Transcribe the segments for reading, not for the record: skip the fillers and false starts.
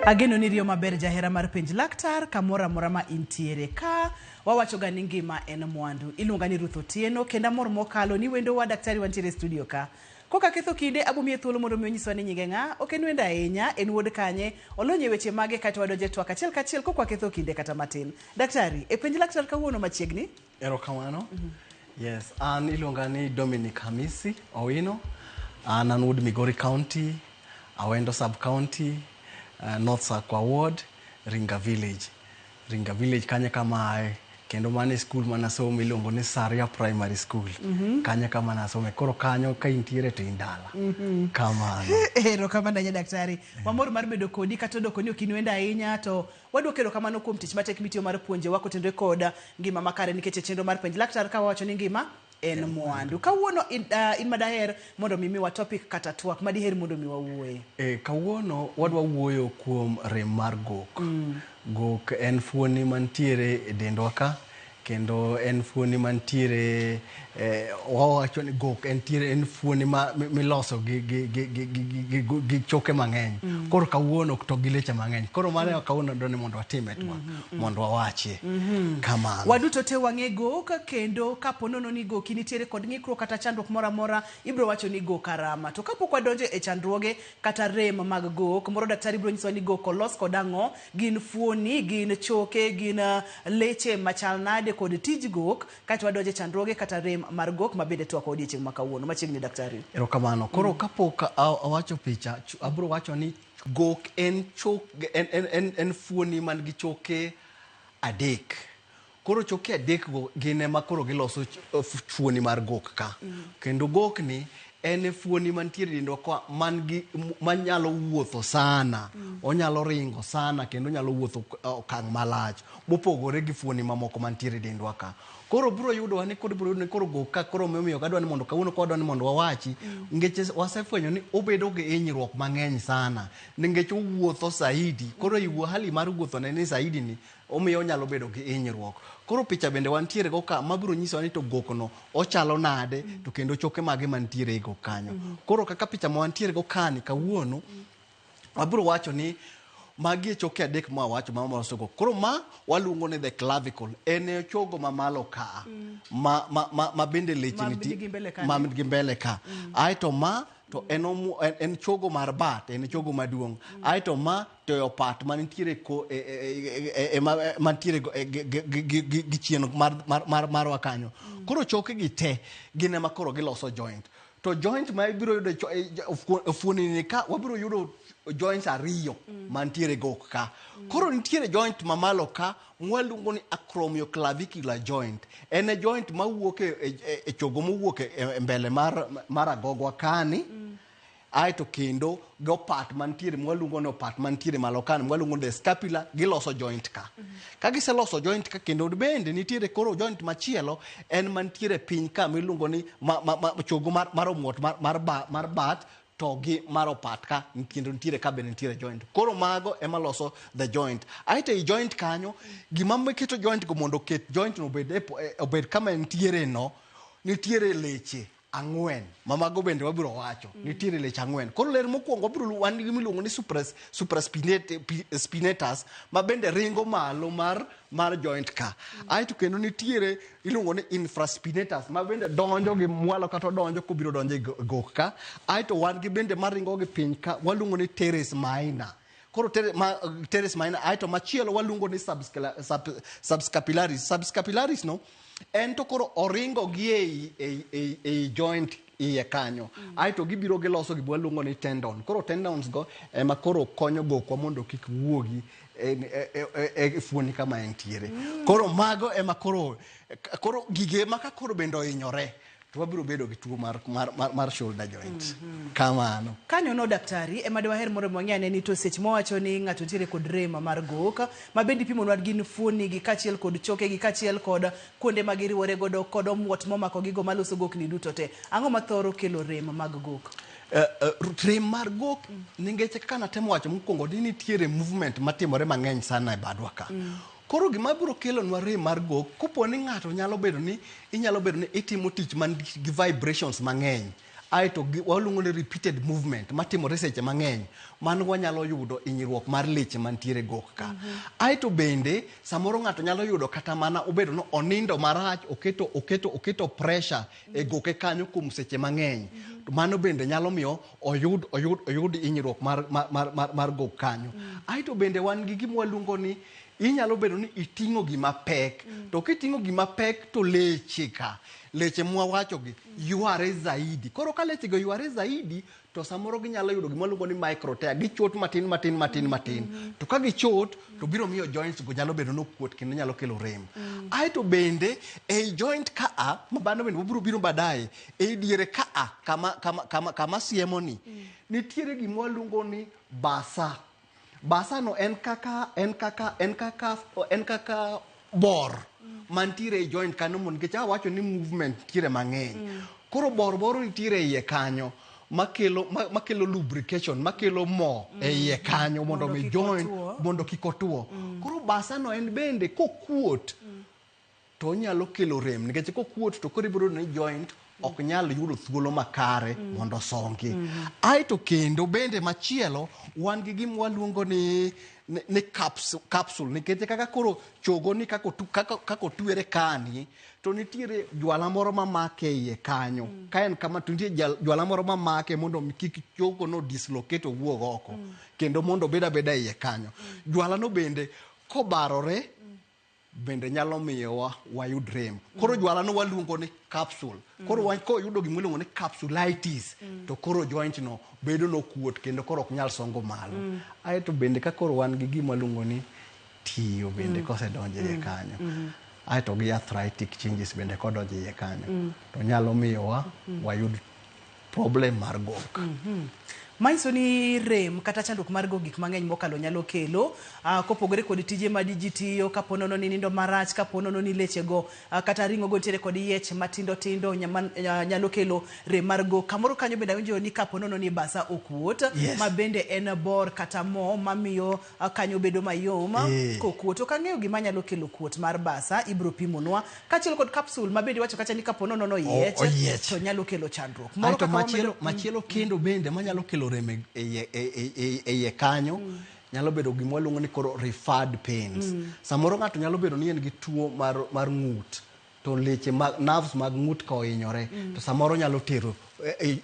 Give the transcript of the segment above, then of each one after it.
Ageno ni riyo maber jahera mar penj laktar kamoro amora ma intiere ka wawacho ga ni ngima en mwandu. Iluonga ni Ruth Otieno kendo amor mokalo ni wendowa daktari wantiere e studio ka. Koka ketho kinde abo miye thuolo mondo mi onyiswa ni nyinge ng'a, ok en wendo ahinya, en wuod kanye, olony e weche mage kaeto wadonjo e twak achiel kachiel kok waketho kinde kata matin. Daktari, e penj laktar kawuono machiegni. Erokamano. Yes, an iluonga ni Dominic Hamisi Owino. An wuod Migori County, Awendo Sub County, North Sakwa Ward, Ringa Village. Ringa Village kanyo kama ae kendo mano e skul manasome iluongo ni Saria Primary School. Kanyo kama nasome. Koro kanyo ka intiere to in dala. Kamano. Erokamano ahinya daktari. Wamor mar bedo kodi kata odoko ni ok in wendo ahinya to wadwoko erokamano kuom tich matek mitiyo mar puonjowa kotenore kod ngima makare nikech e chenro mar penj laktar ka wawacho ni ngima en mwandu. Kawuono in madaher mondo mi miwa topic kata twak madiher mondo mi wawuoye. Kawuono wadwa wuoyo kuom rem mar gok. Gok en fuoni mantiere e dendwa ka kendo en fuoni mantiere wawacho ni gok entiere en fuoni ma miloso gi choke mang'eny. Koro kawuono to gi leche mang'eny. Koro mano kawuono adwa ni mondo watime twak mondo wawachie. Kamano. Waduto te wang'e gok kendo kapo nono ni goki nitiere kod ng'ikruok kata chandruok moro amora ibiro wacho ni gok arama. To kapok wadonjo e chandruoge kata rem mag gok, moro daktari biro nyisowa ni gok olos kod ang'o, gin fuoni, gin choke, gin leche machal nade kod tij gok, kaeto wadonjo e chandruoge kata rem mar gok ma bende twak odiochieng' ma kawuono. Machiegni daktari. Erokamano. Koro kapok awacho picha, abiro wacho ni gok en chok en fuoni man gi choke adek. Koro choke adek go gin ema koro giloso fuoni mar gok ka. Kendo gok ni en e fuoni mantiere e dendwa ka man gi manyalo wuotho sana. Onyalo ringo sana kendo onyalo wuotho okang' malach mopogore gi fuoni mamoko mantiere e dendwa ka. Koro biro yudowa ni koro biro yudo ni koro gok ka koro momiyo ok adwa ni mondo kawuono ka wadwa ni mondo wawachi nikech wasefwenyo ni obedo gi hinyruok mang'eny sana nikech owuotho saidi. Koro e hali mar wuotho ne ni saidi ni omiyo onyalo bedo gi hinyruok. Koro picha bende wantiere go ka mabiro nyisowa ni to gok no ochalo nade to kendo choke mage mantiere e gok kanyo. Koro kaka picha ma wantiere go kani kawuono wabiro wacho ni magi e choke adek ma wawacho ma maloso gok. Koro ma waluongo ni the clavicle en e chogo mamalo ka ma bende leche Ma nitie nigi mbele ka ma nigi mbele ka. Aeto ma to en chogo mar bat, en chogo maduong'. Aeto ma to e opat manitiere ko mantiere gi chien marwa kanyo. Koro choke gi te gin ema koro giloso joint. To joint ma ibiro yudo e fuoni ni ka wabiro yudo joints ariyo mantiere gok ka. Koro nitiere joint mamalo ka mwaluongo ni acromioclavicular joint. En e joint mawuok e chogo mowuok e mbele mar agogwa kani. Aeto kendo gi opat mantiere mwaluongo ni opat mantiere malo kani mwaluongo ni the scapula giloso joint ka. Ka giseloso joint ka kendo bende nitiere koro joint machielo en mantiere piny ka miluongo ni chogo mar omuot mar bat to gi mar opat ka kendo nitiere ka bende nitiere joint. Koro mago ema loso the joint. Aeto ei joint kanyo gima keto joint go mondo oket joint no obed kama entiere no nitiere leche ang'wen ma mago bende wabiro wacho. Nitiere leche ang'wen. Koro ler mokwongo wabiro wan gi miluongo ni supraspinatus ma bende ringo malo mar joint ka. Aeto kendo nitiere iluongo ni infraspinatus ma bende donjo gi mwalo kata odonjo kobiro donjo e gok ka. Aeto wan gi bende maringo gi piny ka waluongo ni teres minor. Koro teres minor. Aeto machielo waluongo ni subscapularis. Subscapularis no en to koro oringo gi ei joint iye kanyo. Aeto gibiro giloso gima waluongo ni tendon. Koro tendons go ema koro konyo gokwa mondo kik wuogi e fuoni kama entiere. Koro mago ema koro gige ma ka koro bende ohinyore to wabiro bedo gi tuo mar shoulder joint. Kamano. Kanyo no daktari ema dwaher mondo wang'e ane ni to seche mwawacho ni ng'ato nitiere kod rem mar gok ma bende ipimonwa gin fuoni gi kaachiel kod choke gi kaachiel kod kuonde ma giriwore godo kod omuot momako gigo maloso gok ni duto te. Ang'o mathoro kelo rem mag gok? Rem mar gok nikech kaka natemo wacho mokwongo ni nitiere movement matimore mang'eny sana e badwa ka. Koro gima biro kelonwa rem mar gok, kopo ni ng'ato nyalo bedo ni inyalo bedo ni itimo tich man gi vibrations mang'eny. Aeto waluongo ni repeated movement matimore seche mang'eny, mano wanyalo yudo hinyruok mar leche mantiere gok ka. Aeto bende samoro ng'ato nyalo yudo kata mana obedo ni onindo marach, oketo pressure e goke kanyo kuom seche mang'eny. To mano bende nyalo miyo oyud hinyruok mar gok kanyo. Aeto bende wan gi gima waluongo ni inyalo bedo ni iting'o gima pek. To kiting'o gima pek to leche ka, leche mwawacho gi yware zaidi. Koro ka leche go yware zaidi, to samoro ginyalo yudo gima waluongo ni microtear, gichot matin matin matin matin. To ka gichot, to biro miyo joints go nyalo bedo nokuot kendo nyalo kelo rem. Aeto bende ei joint ka a, ma bano bende wabiro biro baadaye, ei diere ka a, kama siemo ni, nitiere gima waluongo ni bursa. Bursa no en kaka bor mantiere e joint kanyo, mondo nikech awacho ni movement nitiere mang'eny. Koro bor moro nitiere iye kanyo makelo lubrication, makelo mo e iye kanyo mondo mi joint mondo kik otuo. Koro bursa no en bende kokuot to onyalo kelo rem, nikech kokuot to koro ibiro yudo ni joint ok nyal yudo thuolo makare mondo osongi. Aeto kendo bende machielo wan gi gima waluongo ni capsule, nikech kaka koro chogo ni kaka otwere kani, to nitiere jwala moro mamake iye kanyo. Ka en kama to nitie jwala moro mamake mondo mi kik chogo no dislocate owuog oko, kendo mondo obed abeda iye kanyo. Jwala no bende kobarore bende nyalo miyowa wayud rem. Koro jwala no waluongo ni capsule. Koro koyudo gima iluongo ni capsulitis, to koro joint no bedo nokuot kendo koro ok nyal songo malo. Aeto bende ka koro wan gi gima waluongo ni tiyo bende kosedonjo iye kanyo. Aeto gi arthritic changes bende kodonjo iye kanyo, to nyalo miyowa wayud problem mar gok. Manyiso ni rem kata chandruok mar go gik mang'eny mokalo nyalo kelo, kopogore kod tije ma ji tiyo, kapo nono ni nindo marach, kapo nono ni leche go, kata ring'o go nitiere kod yiech matindo tindo, nyalo kelo rem mar go. Kamoro kanyo bende awinjo ni kapo nono ni bursa okuot, ma bende en bor kata mo mamiyo kanyo bedo mayom kokuot. Ok ang'eyo gima nyalo kelo kuot mar bursa, ibiro pimonwa. Kaachiel kod capsule ma bende iwacho kacha ni kapo nono noyiech, Oyiech. to nyalo kelo chandruok. Moro Aeto kaka machielo kendo bende manyalo kelo rem e iye kanyo, nyalo bedo gima waluongo ni koro referred pains. Samoro ng'ato nyalo bedo ni en gi tuo mar ng'ut, to leche mag nerves mag ng'ut ka ohinyore, to samoro nyalo tero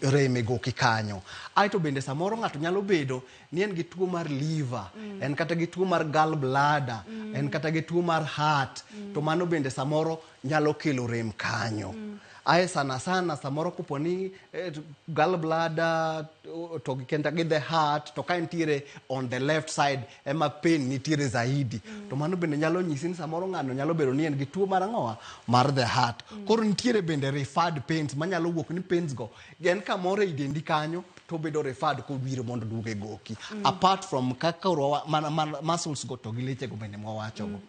rem e goki kanyo. Aeto bende samoro ng'ato nyalo bedo ni en gi tuo mar liver, en kata gi tuo mar gallbladder, en kata gi tuo mar heart, to mano bende samoro nyalo kelo rem kanyo. Ae sana sana samoro kopo ni gallbladder to gi kenda gi the heart, to ka nitiere on the left side ema pain nitiere zaidi, to mano bende nyalo nyisi ni samoro ng'ano nyalo bedo ni en gi tuo mar ang'owa mar the heart. Koro nitiere bende referred pains manyalo wuok ni pains go en kamoro ei dendi kanyo to bedo referred kobiro mondo duog e goki, apart from kaka koro mana muscles go to gi leche go bende mwawacho go.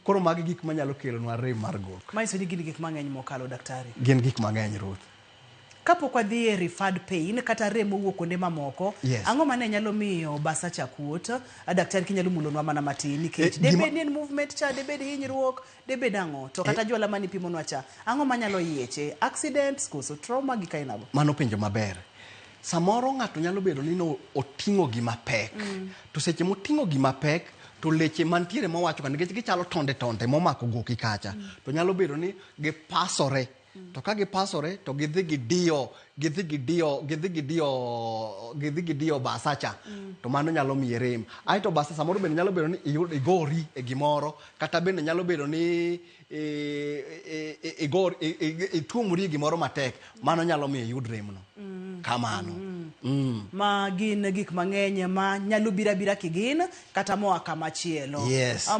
Koro magi gik manyalo kelonwa rem mar gok. Manyiso ni gin gik mang'eny mokalo, daktari. Gin gik mang'eny, Ruth. Kapok wadhi e referred pain kata rem mowuok kuonde mamoko, ang'o mane nyalo miyo bursa cha kuot? Daktari, kinyalo mulonwa mana matin nikech debed ni en movement cha, debed hinyruok, debed ang'o, to kata jwala mane ipimonwa cha, ang'o manyalo yieche? Accidents koso trauma gi kainago? Mano penjo maber. Samoro ng'ato nyalo bedo ni no oting'o gima pek, to seche moting'o gima pek to leche mantiere mowacho ka, nikech gichalo tonde tonde momako goki kacha, to nyalo bedo ni gipasore. To ka gipasore to gidhi gidiyo, gidhi gidiyo, gidhi gidiyo, gidhi gidiyo bursa cha, to mano nyalo miyi rem. Aeto bursa samoro bende nyalo bedo ni igori e gimoro, kata bende nyalo bedo ni ituomori e gimoro matek, mano nyalo miyo iyud remno. Kamano. Ma gin gik mang'eny ma nyalo biro abira kigin kata moa kama chielo.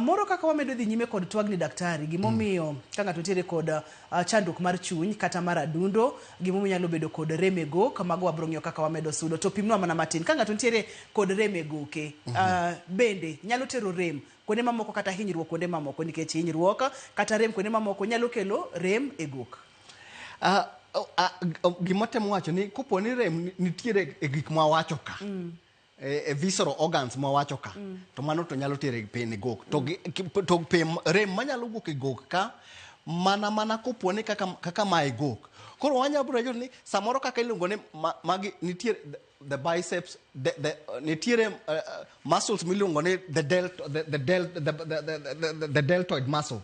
Moro kaka wamedo dhi nyime kod twagni, daktari, gimomiyo ka ng'ato nitiere kod chandruok mar chuny kata mar adundo, gimomiyo nyalo bedo kod rem e gok, mago wabiro ng'iyo kaka wamedo sudo. To pimnwa mana matin, ka ng'ato nitiere kod rem e goke, bende nyalo tero rem kuonde mamoko kata hinyruok kuonde mamoko, nikech hinyruok kata rem kuonde mamoko nyalo kelo rem e gok. Gima temo wacho ni kopo ni rem nitiere e gik mwawacho ka, e visceral organs mwawacho ka, to mano to nyalo tero pain e gok. To rem manyalo wuok e gok ka, mana kopo ni kaka mae gok. Koro wanyalo biro yudo ni samoro kaka iluongo ni magi nitie the biceps, the nitiere muscles miluongo ni the delt the delt the deltoid muscle.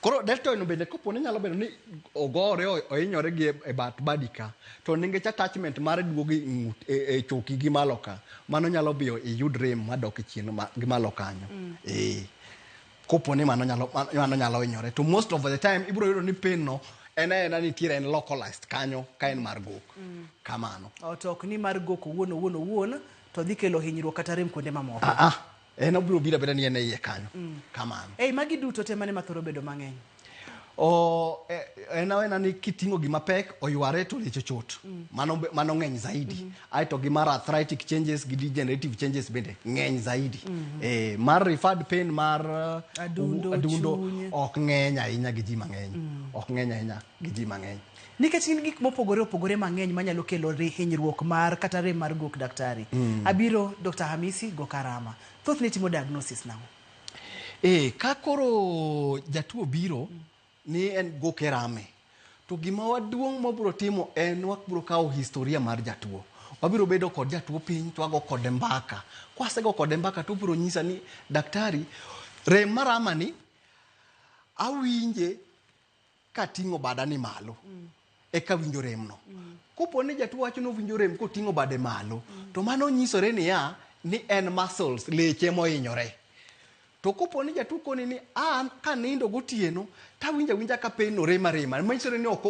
Koro deltoid no bende kopo ni nyalo bedo ni ogore, ohinyore gi e bat badi ka, to nikech attachment mare duogo e ng'ut e choki gi malo ka, mano nyalo miyo iyud rem madok e chien gi malo kanyo. Kopo ni mano nyalo hinyore, to most of the time ibiro yudo ni pain no en aena nitiere, en localized kanyo ka en mar gok kamano. O, to ok ni mar gok owuon owuon owuon to dhi kelo hinyruok kata rem kuonde mamoko. Ah, ah, en obiro biro abeda ni en e iye kanyo kamano. Ei magi duto te, mane mathoro bedo mang'eny? O en aena ni kiting'o gima pek oyware to leche chot, mano ng'eny zaidi. Aeto gi mar arthritic changes gi degenerative changes bende ng'eny zaidi. Mar referred pain mar adundo, adundo chuny. Ok ng'eny ahinya gi ji mang'eny, ok ng'eny ahinya gi ji mang'eny. Nikech gin gik mopogore opogore mang'eny manyalo kelo hinyruok mar kata rem mar gok, daktari. Abiro Dr. Hamisi Gokarama. Thothne timo diagnosis nang'o? Ka koro jatuo biro ni en goke rame, to gima waduong' mabiro timo en wabiro kawo historia mar jatuo. Wabiro bedo kod jatuo piny to wago kode mbaka. Kwasego kode mbaka to obiro nyisa ni, "Daktari, rem marama ni awinje kating'o bada ni malo eka winjo rem no." Kopo ni jatuo wacho ni owinjo rem koting'o bade malo, to mano nyisore niya ni en muscles, leche mohinyore. To kopo ni jatuo koni ni an kanindo gotieno tawinjo awinja ka pain no rema rema, manyisore ni ok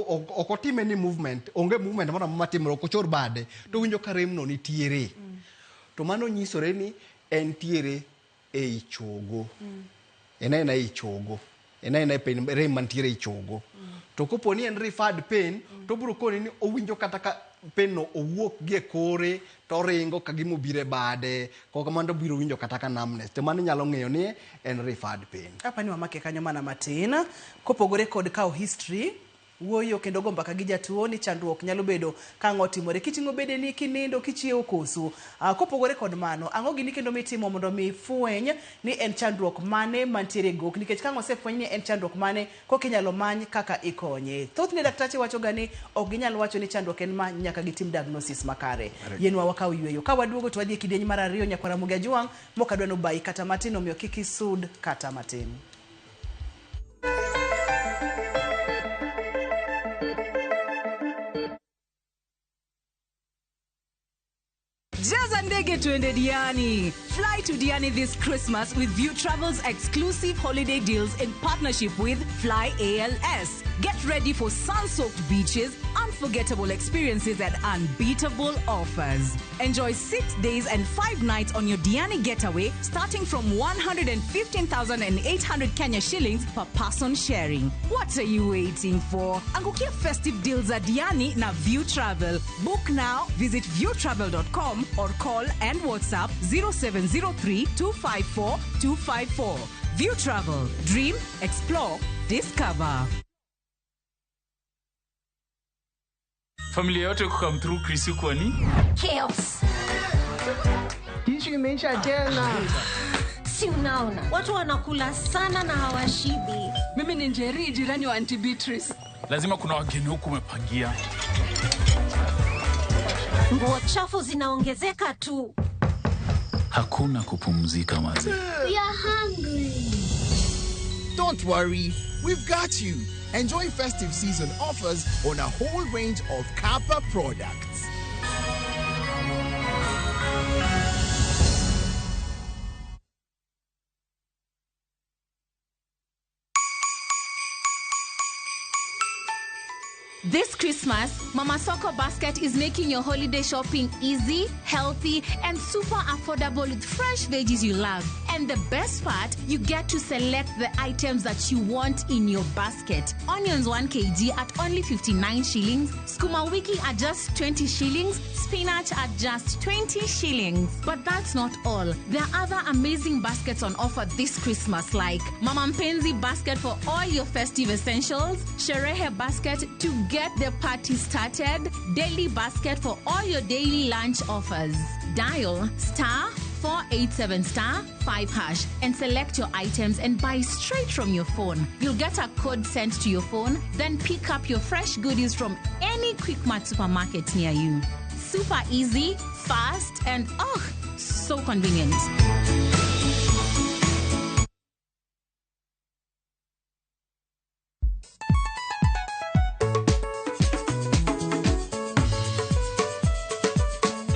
otime ni movement, onge movement moro amora matimore, ok ochor bade to owinjo ka rem no nitiere, to mano nyisore ni entiere ei chogo, en aena ei chogo, en aena pain, rem mantiere ei chogo. To kopo ni en referred pain, to obiro koni ni owinjo kata ka pain no owuok gi e kore to oringo ka gima obiro e bade kok kamano, to obiro winjo kata ka numbness, to mano inyalo ng'eyo ni en referred pain. Apani wamake kanyo mana matin. Kopogore kod kawo history, wuoyo kendo go mbaka gi jatuo ni chandruok nyalo bedo ka ang'o otimore kiting'o bedeni kinindo kichiewo koso. Kopogore kod mano, ang'o gini kendo mitimo mondo mi fweny ni en chandruok mane mantiere e gok? Nikech ka ang' osefweny ni en chandruok mane, koka inyalo many kaka ikonye. Thothne daktache wacho ga ni ok ginyal wacho ni chandruok en ma nyaka gitim diagnosis makare. Yienwa wakaw yweyo. Ka waduogo to wadhi e kidieny mar ariyo, nyakwar Ramogi Ajwang', mok adwa nobayi kata matin, omiyo kik isud kata matin. Jaza ndege tuende Diani. Fly to Diani this Christmas with View Travel's exclusive holiday deals in partnership with Fly ALS. Get ready for sun-soaked beaches, unforgettable experiences and unbeatable offers. Enjoy 6 days and 5 nights on your Diani getaway starting from 115,800 Kenya shillings per person sharing. What are you waiting for? Angukia festive deals at Diani na View Travel. Book now, visit viewtravel.com or call and WhatsApp 0703 254 254. View Travel. Dream, explore, discover. Familia yote kukam through Chris kwani? Chaos. Ishu imeisha tena. Si unaona watu wanakula sana na hawashibi. Mimi ni Njeri, jirani wa Auntie Beatrice. Lazima kuna wageni huku umepangia. Nguo chafu zinaongezeka tu. Hakuna kupumzika maze. We are hungry. Don't worry, we've got you. Enjoy festive season offers on a whole range of Kappa products. This Christmas, Mama Soko Basket is making your holiday shopping easy, healthy, and super affordable with fresh veggies you love. And the best part, you get to select the items that you want in your basket. Onions 1 kg at only 59 shillings, sukuma wiki at just 20 shillings, spinach at just 20 shillings. But that's not all. There are other amazing baskets on offer this Christmas, like Mama Mpenzi basket for all your festive essentials, Sherehe basket to get the party started, daily basket for all your daily lunch offers. Dial star 487 star 5 hash and select your items and buy straight from your phone. You'll get a code sent to your phone, then pick up your fresh goodies from any Quickmart supermarket near you. Super easy, fast, and oh, so convenient.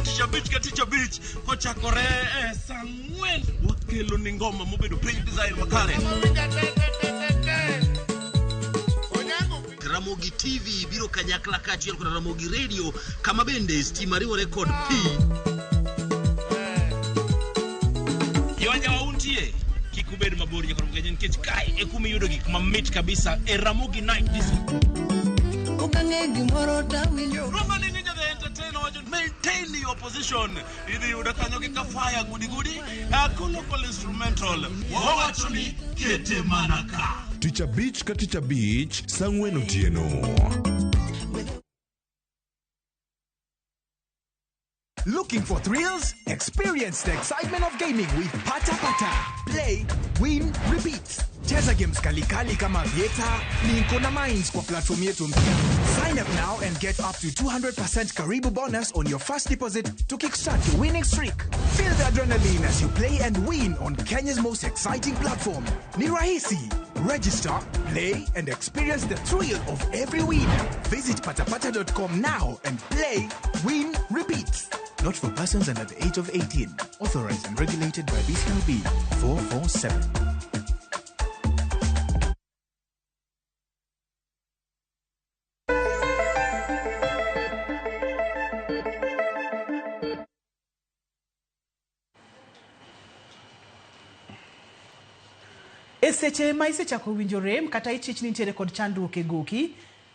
Tich abich ka tich abich kochakore e saa ang'wen wakelo ni ngoma mobedo piny design makare. Ramogi TV biro kanyakla kaachiel kod Ramogi Radio kama bende stima riwore kod pi. Yoja untie kik ubed mabor nyaka Ramogi nikech kae e kuma iyudo gik mamit kabisa e Ramogi Night Disco. Ukang'e gimoro tawinjo. Roma ni Ninja the Entertainer wacho maintain your position. Idhi yudo kanyo gi kafaya gudi gudi. Akolo instrumental. Wawacho ni kete mana ka. Tich abich ka tich abich, saa ang'wen otieno. Looking for thrills? Experience the excitement of gaming with Pata Pata. Play, win, repeat. Cheza games kalikali kama Vieta, Linko na Mines kwa platform yetu mpya. Sign up now and get up to 200% Karibu bonus on your first deposit to kickstart your winning streak. Feel the adrenaline as you play and win on Kenya's most exciting platform. Ni rahisi. Register, play, and experience the thrill of every win. Visit patapata.com now and play, win, repeat. Not for persons under the age of 18. Authorized and regulated by BCLB 447. E seche ma isechako winjo rem kata ichich ni nitiere kod chandruok e goki,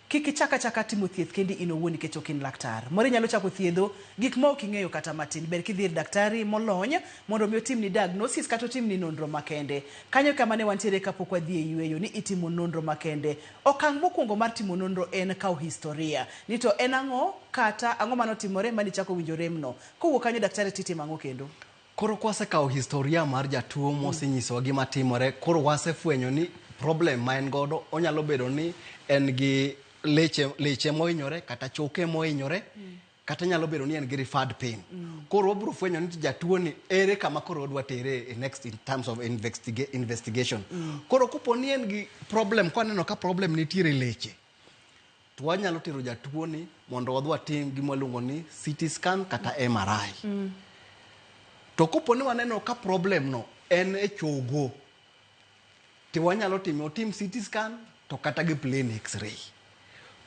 kik ichak achaka timo thieth kendi in owuon nikech ok in laktar. Moro inyalo chako thiedho gik ma ok ing'eyo kata matin. Ber kidhi ir daktari molony mondo mi otimni diagnosis kata otimni nonro makende. Kanyo kama ne wantiere kapok wadhi e yueyo ni itimo nonro makende. Okang' mokwongo mar timo nonro en kawo historia. Ni to en ang'o kata ang'o manotimore manichako winjo remno. Kowuok kanyo daktari titimo ang'o kendo? Koro kwasekawo historia mar jatuo mosenyisowa gima timore, koro wasefwenyo ni problem ma en godo onyalo bedo ni en gi leche mohinyore kata choke mohinyore kata nyalo bedo ni en gi referred pain. Koro wabiro fwenyo ni jatuo ni ere kama koro wadwa tere e next in terms of investigation. Koro kopo ni en gi problem, kwaneno ka problem nitiere leche, to wanyalo tero jatuo ni mondo wadhi watim gima waluongo ni CT scan kata MRI. To kopo ni waneno ka problem no en e chogo, to wanyalo timo otim CT scan to kata gi plain x-ray.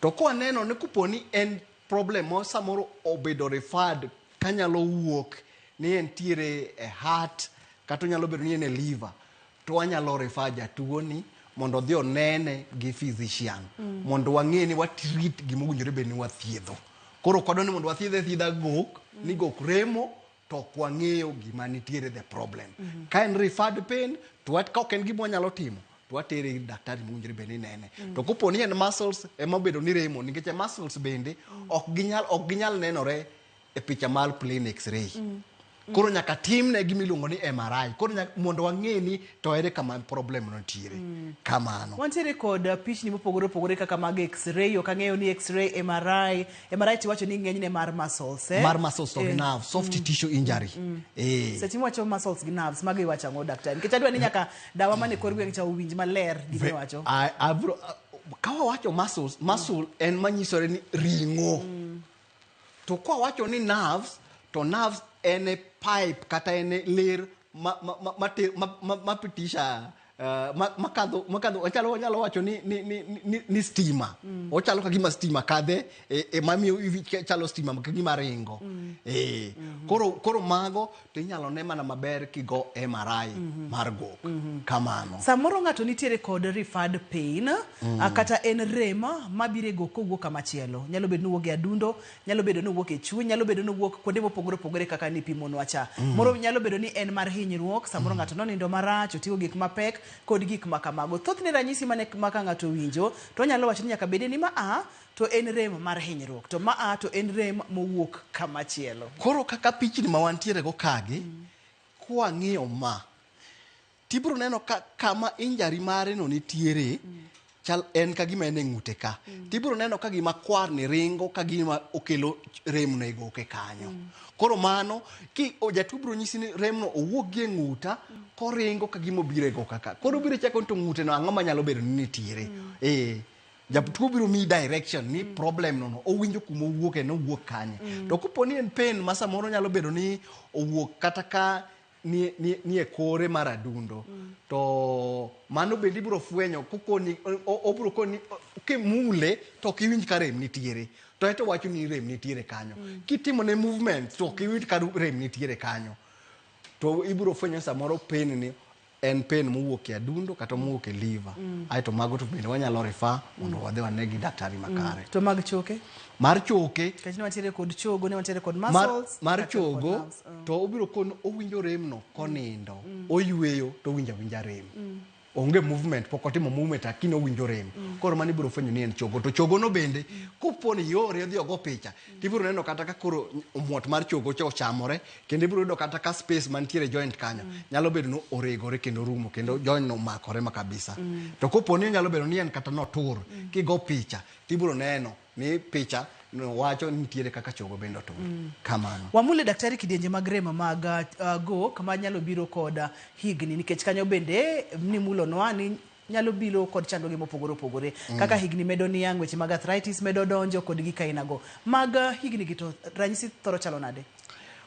To kwaneno ni kopo ni en problem mo samoro obedo referred kanyalo wuok ni entiere e heart kata onyalo bedo ni en e liver, to wanyalo refer jatuo ni mondo odhi onene gi physician mondo wang'e ni watreat gima owinjore bed ni wathiedho. Koro ok wadwa ni mondo wathiedhe thiedha gok, ni gok remo, to ok wang'eyo gima nitiere the problem. Ka en referred pain, to wat ka ok en gima wanyalo timo, to watere ir daktari mowinjore bed ni nene. To kopo ni en muscles ema obedo ni remo, nikech e muscles bende ok ginyal nenore e picha mar plain x-ray. Koro nyaka timne gima iluongo ni MRI. Koro mondo wang'e ni to ere kama problem nitiere. Kamano. Wantiere kod pichni mopogore opogore kaka mag x-ray. Ok ang'eyo ni x-ray, MRI. MRI tiwacho ni ng'enyne mar muscles. Mar muscles to gi nerves, soft tissue injury. Seche miwacho muscles gi nerves, mago iwacho ang'o daktari? Nikech adwa ni nyaka dawa mane kor gweng' cha owinj maler gima iwacho. Ka wawacho muscles, muscle en manyisore ni ring'o. To kwa wacho ni nerves, to nerves en e pipe kata en e ler mapitisha makadho ochalo wacho ni stima. Ochalo ka gima stima kadhe e mamiyo chalo stima ka gima ringo. Koro mago to inyalo ne mana maber kigo MRI mar gok. Kamano. Samoro ng'ato nitiere kod referred pain kata en rem mabiro e gok kowuok kama chielo. Nyalo bedo ni owuok e adundo, nyalo bedo ni owuok e chuny, nyalo bedo ni owuok kuonde mopogore opogore kaka nipimonwa cha. Moro nyalo bedo ni en mar hinyruok, samoro ng'ato nonindo marach, oting'o gik mapek kod gik ma kamago. Thothne ranyisi mane ma ka ng'ato winjo to onyalo wacho ni nyaka bede ni ma a to en rem mar hinyruok, to ma a to en rem mowuok kama chielo. Koro kaka pichni ma wantiere go kagi, Kwang'iyo ma, tibiro neno ka kama injury mare no nitiere, chal en ka gima en e ng'ute ka. Tibiro neno ka gima kwar ni ringo ka gima okelo rem no e goke kanyo. Koro mano, ki jatuo biro nyisi ni rem no owuok gi e ng'uta, koringo ka gima obiro e goka ka. Koro obiro chako ni to ng'ute no ang'o manyalo bedo ni nitiere. Jatuo biro miyi direction ni problem no owinjo kuma owuoke no owuok kanye. To kopo ni en pain ma samoro nyalo bedo ni owuok kata ka ni e kore mar adundo, to mano bende ibiro fwenyo kokoni, obiro koni kimule to ok iwinj ka rem nitiere, to eto wacho ni rem nitiere kanyo. Kitimo ne movement to ok iwinj ka rem nitiere kanyo, to ibiro fwenyo samoro pain ni en pain mowuok e adundo kata mowuok e liver. Aeto mago to bende wanyalo refer mondo wadhi wane gi daktari makare. To mag choke? Mar choke, Nikech ne wantiere kod chogo, ne wantiere kod muscles, mar kata kod chogo, nerves. To obiro kono owinjo rem no konindo, oyweyo to owinjo awinja rem. Onge movement, pok otimo movement, lakini owinjo rem. Koro mano ibiro fwenyo ni en chogo. To chogo no bende, kopo ni yore odhi ogo picha, tibiro neno kata ka koro omuot mar chogo cha ochamore, kendo ibiro yudo kata ka space mantiere joint kanyo nyalo bedo ni oregore kendo orumo, kendo joint no omakore ma kabisa. To kopo ni onyalo bedo ni en kata notur, kigo picha, tibiro neno ni picha no wacho ni nitiere kaka chogo bende otur. Kamano. Wamule daktari kidienje mag rem mag gok manyalo biro kod higni, nikech kanyo bende nimulonwa ni nyalo biro kod chandruoge mopogore opogore. Kaka higni medo niang', weche mag arthritis medo donjo kod gik ainago. Mag higni gi to ranyisi thoro chalo nade?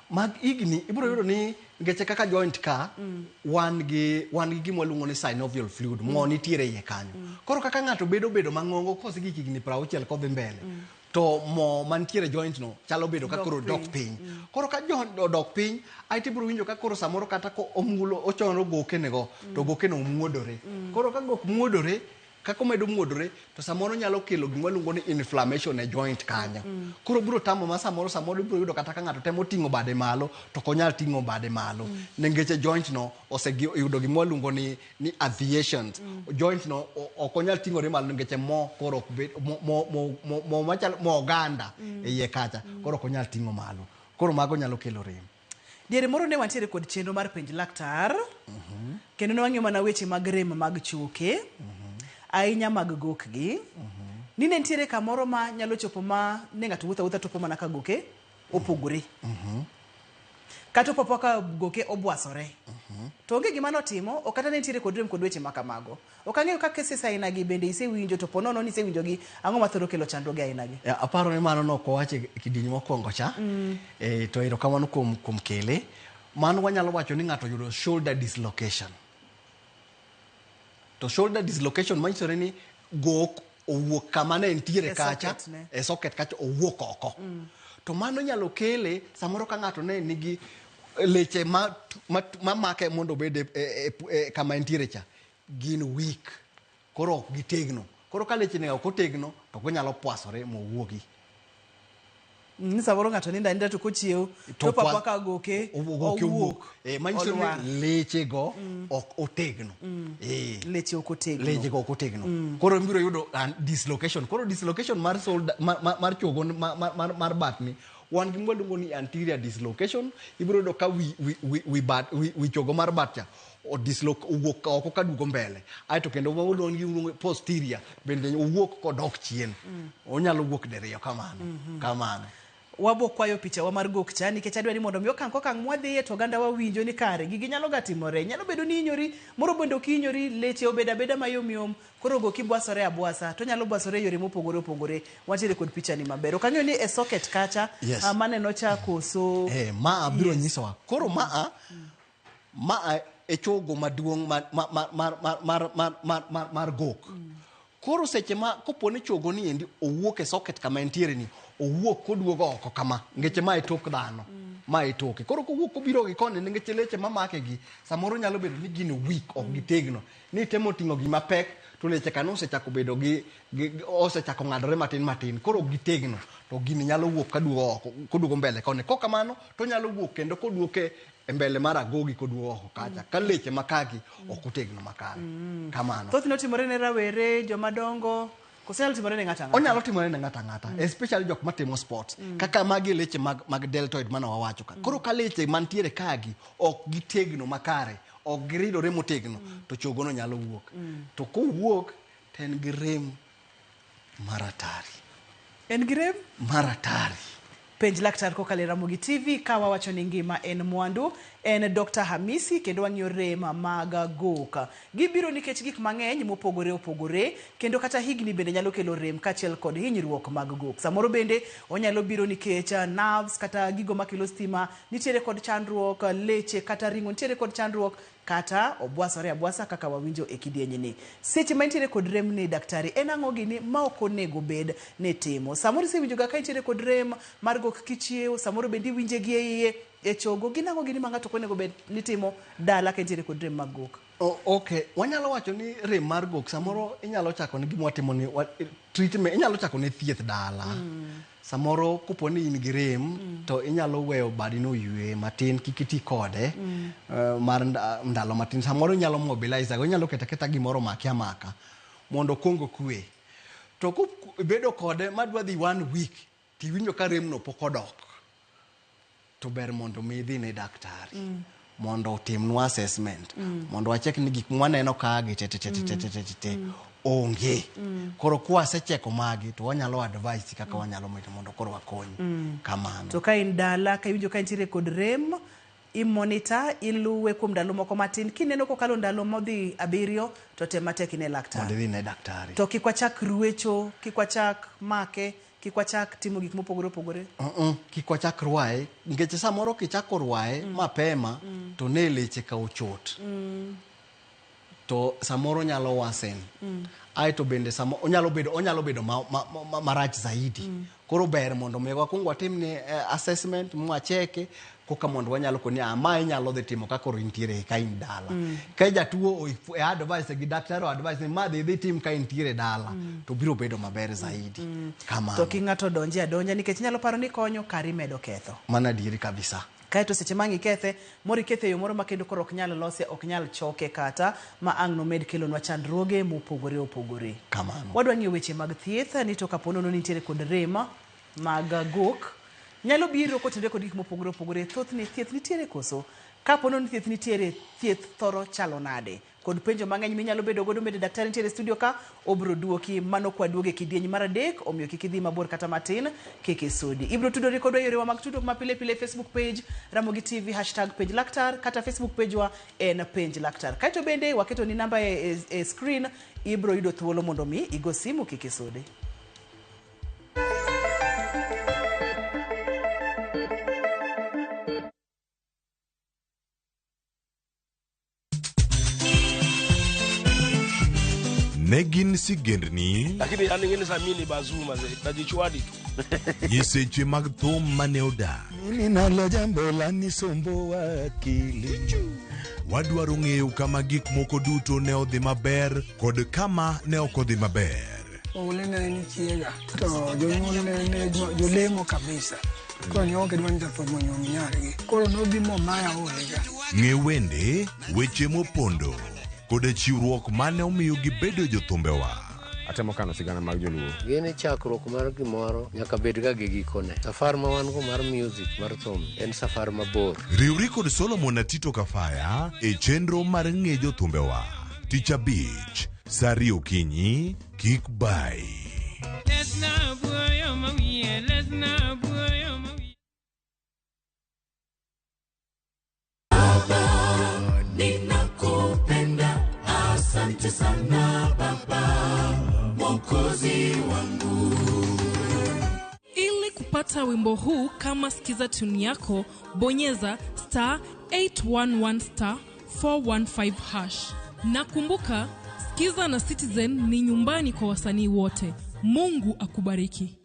Mag higni ibiro yudo ni nikech kaka joint ka, wan gi gima waluongo ni synovial fluid, mo nitiere iye kanyo. Koro kaka ng'ato bedo mang'ongo kosegik higni 60 kodhi mbele, to mo mantiere joint no chalo bedo ka koro dok piny. Koro ka joint odok piny, aeto ibiro winjo ka koro samoro kata ko omulo ochono gokenego, to gokeno muodore. Koro ka gok muodore, kaka omedo muodore, to samoro nyalo kelo gima waluongo ni inflammation e joint kanyo. Koro biro tamo ma samoro ibiro yudo kata ka ng'ato temo ting'o bade malo, to ok onyal ting'o bade malo. Nikech joint no oseyudo gima waluongo ni adhesions. Joint no ok onyal ting'ore malo nikech mo koro ok bed mo machalo mo oganda e iye kacha. Koro ok onyal ting'o malo. Koro mago nyalo kelo rem. Diere moro ne wantiere kod chenro mar penj laktar. Kendo ne wang'iyo mana weche mag rem mag choke. Ahinya mag gokgi. Ni ne nitiere kamoro ma nyalo chopo ma ne ng'ato wuotho awuotha topo mana ka goke opogore. Kata opo ka goke obwasore. To onge gima notimo, ok kata ne nitiere kod rem kod weche ma kamago. Ok ang'eyo ka cases aina gi bende isewinjo, to po nono ni isewinjo gi, ang'o ma thoro kelo chandruoge aina gi? Aparo ni mano nok owacho e kidieny mokwongo cha. To erokamano kuom kele. Mano wanyalo wacho ni ng'ato oyudo shoulder dislocation. To shoulder dislocation manyisore ni gok owuok kama ne entiere kacha, e socket kacha owuok oko. To mano nyalo kele samoro ka ng'ato ne nigi leche ma make mondo obed e kama entiere cha, gin weak. Koro ok gitegno. Koro ka leche ne ok otegno, to ginyalo pwasore mowuogi. Ni samoro ng'ato nindo aninda to kochiew, to papa ka goke owuok. Manyiso ni leche go ok otegno. Leche ok otegno. Leche go ok otegno. Koro ibiro yudo dislocation. Koro dislocation mar shoulder, mar chogo, mar batni, wan gi mwaluongo ni anterior dislocation. Ibiro yudo ka wi chogo mar bat cha owuok oko kaduogo mbele. Aeto kendo waluongo ni posterior bende owuok kodok chien. Onyalo wuok diriyo kamano. Kamano. Wabo kwayo picha wa mar gok cha nikech adwa ni mondo mi okang' kokang' mwadhiye to oganda wawinjo ni kare gigi nyalo ga timore. Nyalo bedo ni inyori, moro bende ok inyori, leche obedo abeda mayom yom, koro goki bwasore abwasa, to nyalo bwasore e yore mopogore opogore. Wantiere kod picha ni maber. Ok ang'eyo ni e socket kacha, maneno cha koso. Ma biro nyisowa. Koro ma e chogo maduong' mar gok. Koro seche ma kopo ni chogo ni endi owuok e socket kama entiere ni, owuok koduogo oko kama, ngeche ma e tok dhano, ma e toke. Koro kowuok kobiro gi koni, ngeche leche mamake gi, samoro nyalo bedo ni gin weak, ok gitegno. Ni temo ting'o gima pek, to leche ka nosechako bedo gi, osechako ng'adore matin matin. Koro ok gitegno, to gini nyalo wuok kaduogo oko, koduogo mbele koni. Kok kamano, to nyalo wuok kendo koduoke e mbele mar agogi koduogo oko kacha, ka leche makagi ok otegno makare. Kamano. Thothne otimore ne rawere, joma dongo, Koso nyalo timore ne ng'ato ang'ata? Onyalo timore ne ng'ato ang'ata, especially jok matimo sports. Kaka magi leche mag deltoid mane wawacho ka. Koro ka leche mantiere kagi ok gitegno makare, ok giridore motegno, to chogono nyalo wuok. To kowuok to en gi rem maratari. En gi rem? Maratari. Penj laktar kokalo e Ramogi TV ka wawacho ni ngima en mwandu. En Dr. Hamisi kendo wang'iyo rem mag gok. Gibiro nikech gik mang'eny mopogore opogore kendo kata higni bende nyalo kelo rem kaachiel kod hinyruok mag gok. Samoro bende onyalo biro nikech nerves kata gigo makelo stima nitiere kod chandruok, leche kata ring'o nitiere kod chandruok, kata obwasore abwasa kaka wawinjo e kidieny ni. Seche ma intiere kod rem ni daktari, en ang'o gini ma ok onego bed ni timo? Samoro isewinjo ga ka intiere kod rem mar gok kichiewo, samoro bende iwinje gi e iye, e chogo. Gin ang'o gini ma ng'ato ok onego bed ni timo dala ka intiere kod rem mag gok? Okay, wanyalo wacho ni rem mar gok samoro inyalo chako ni gima watimo ni treatment, inyalo chako ne thieth dala. Samoro kopo ni in gi rem, to inyalo weyo badi no ywe matin, kik iti kode mar ndalo matin. Samoro inyalo mobilize, inyalo keto aketa gimoro omaki amaka mondo okuong okwe. To kibedo kode madwa dhi 1 week, tiwinjo ka rem no pok odok, to ber mondo mi idhi ne daktari mondo otimnwa assessment, mondo wachek ni gik mwaneno ka gi te te te te te te te te onge. Koro kwasecheko magi to wanyalo advice kaka wanyalo medo mondo koro wakony. Kamano. To ka in dala, ka iwinjo ka intiere kod rem, imonita, iluwe kuom ndalo moko matin. Kineno kokalo ndalo modhi 7, to tem matek ine laktar. Mondo idhi ne daktari. To kik wachak ruecho, kik wachak make, kik wachak timo gik mopogore opogore. Kik wachak rwaye, nikech samoro kichako rwaye mapema, to ne leche ka ochot. To samoro nyalo worsen. Aeto bende samo onyalo bedo marach zaidi. Koro ber mondo mi wakwong watim ne assessment mwacheke koka mondo wanyalo koni ma inyalo dhi timo ka koro intiere ka in dala. Ka jatuo e advice gi daktari o advice ni ma dhi tim ka intiere dala, to biro bedo maber zaidi. Kamano. To ki ng'ato donje adonja nikech inyalo paro ni konyo kari medo ketho. Mano adieri kabisa. Kaeto seche ma ang' ikethe, moro ikethe e yo moro ma kendo koro ok nyal lose, ok nyal choke kata ma ang' nomed kelonwa chandruoge mopogore opogore. Kamano. Wadwa ng'iyo weche mag thieth ni to kapo nono ni nitiere kod rem mag gok, nyalo biro kotenore kod gik mopogore opogore. Thothne thieth nitiere koso? Kapo nono ni thieth nitiere, thieth thoro chalo nade? Kod penjo mang'eny minyalo bedo godo bende daktari nitiere e studio ka, obro duoki mano kwa duoge kidieny mar 3, omiyo kik idhi mabor kata matin, kik isudi. Ibro tudori kodwa e yorewa mag tudruok ma pile pile, Facebook page Ramogi TV, hashtag penj laktar, kata Facebook page wa en penj laktar. Kaeto bende waketo ni namba e screen, ibro yudo thuolo mondo mi igo simu kik isudi. Ne gin sigendni, Lakini yani ngine sa mimi ni bazuma ze najichwadi tu. Nyiseche mag thum mane odak. Mimi nalo jambo la nisumbuwa akili. Wadwaro ng'eyo kama gik moko duto ne odhi maber kod kama ne ok odhi maber. Oule ne en chiega to jonyuol ne jolemo kabisa. Koro ne ok gidwa ni jathum onyuom nyargi. Koro nobi momaya olega. Ng'e wende, weche mopondo kod chiwruok mane omiyo gibedo jothumbewa. Atemo kano sigana mag joluo. Gini chakruok mar gimoro nyaka bed ga gi gikone. Safar ma wan go mar music mar thum en safar mabor. Riwri kod Solomon Atito Kafaya e chenro mar ng'e jothumbewa. Tich abich, saa ariyo okinyi, kik bai. Ninakupenda, asante sana Baba, Mwokozi wangu. Ili kupata wimbo huu kama sikiza tune yako, bonyeza star 811 star 415 hash. Na kumbuka, Sikiza na Citizen ni nyumbani kwa wasanii wote. Mungu akubariki.